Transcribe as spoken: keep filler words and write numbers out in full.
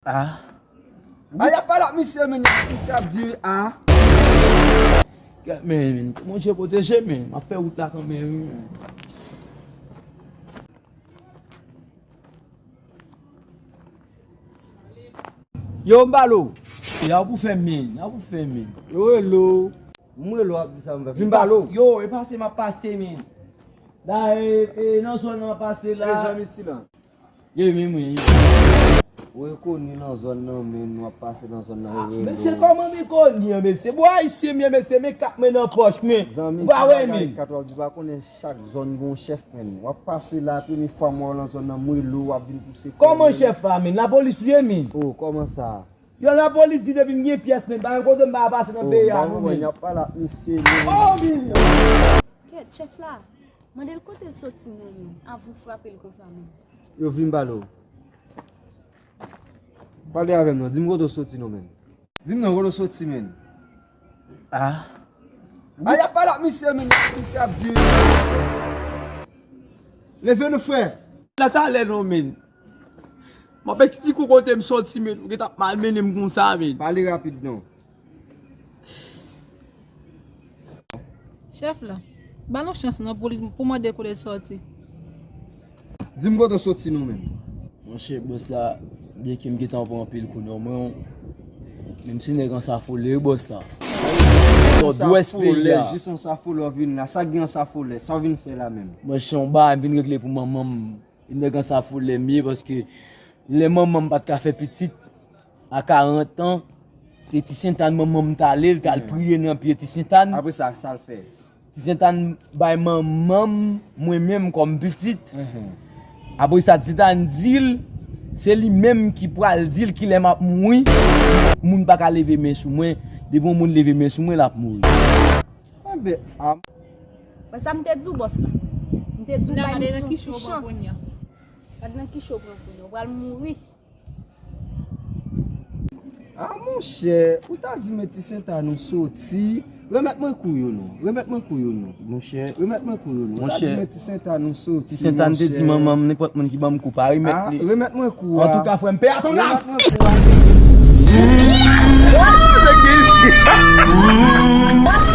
Ah. A, y ap pale ak misye, men, misye ap di, ah. Kèt, men, men, Bondye pwoteje, men, m ap fè wout la kanmenm, wi, men. Yo, m balo. Y ap ou fè, men, y ap ou fè, men. Yo, hello. M rele w ap di sa m fè. Vin balo. Yo, e pase m ap pase, men. La, e, e, nan zòn nan m ap pase la. E zanmi silans. Ye, men mwen. Ou rekoni nan zòn nan, men w ap pase nan zòn nan, yo rele w. Mesye, kòman m rekoni an, mesye? Bò ayisyen m ye, mesye, men kat mwen nan pòch mwen. Zanmi, ou pa wè, men. Kat w ap di, pa konnen chak zòn gon chèf, men. W ap pase la, premye fwa m wè w nan zòn nan, m rele w, w ap vin pouse kò w. Kòman chèf la, men? Lapolis ou ye, men? Oh, kòman sa? Yo, lapolis di depi m gen pyès, men, pa gen kote m pa pase nan peyi a, non, men. Y ap pale ak misye, men. Oh, men. Kèt, chèf la. Mande l kote l soti, non, men. Avan w frape l konsa, men. Yo, vin m pale w. Pale avè m, non. Di m kote w soti, non, men. Di m non, kote w soti, men. Ah. A, y ap pale ak misye, men. Misye ap di. Leve nou, frè. La talè, non, men. M ap eksplike w kote m soti, men. Ou gentan ap malmennen m konsa, men. Pale rapid, non. Chèf la, ba nou chans non pou li, pou mande kote l soti. Di m kote w soti non, men. Monchè, bòs la, byenke m gentan pran anpil kou nan men w, menm si nèg Ansafolè, wi, bòs la. Sòt dwès peyi a. Jis Ansafolè w vin la. Sa k gen Ansafolè? Sa w vin fè la menm? Monchè, yon bagay m vin regle pou manman m. E nèg Ansafolè m ye, paske lè manman m pa t ka fè pitit, a karant an, se Ti Sentàn manman m t ale, l t al priye nan pye Ti Sentàn. Apre sa, sa l fè? Ti Sentàn bay manman m, mwen menm kòm pitit. Apre sa, Ti Sentàn di l, se li menm ki pral di l kilè m ap mouri. Moun pa ka leve men sou mwen. Depi yon moun leve men sou mwen, l ap mouri. Enben, a. Wè sa m te di w, bòs la. M te di w bay misye yon ti chans. Gade nan kiche w pran kounye a. Ou pral mouri. A, monchè, ou ta di men Ti Sentàn ou soti. Remèt mwen kou yo non. Remèt mwen kou yo non. Monchè. Remèt mwen kou yo non. Ou ta di men Ti Sentàn ou soti, monchè. Ti Sentàn te di manman m, nenpòt moun ki ban m kou, pa remèt li. A, remèt mwen kou a. Antouka, frè m, pè a ton lam. Remèt mwen kou a.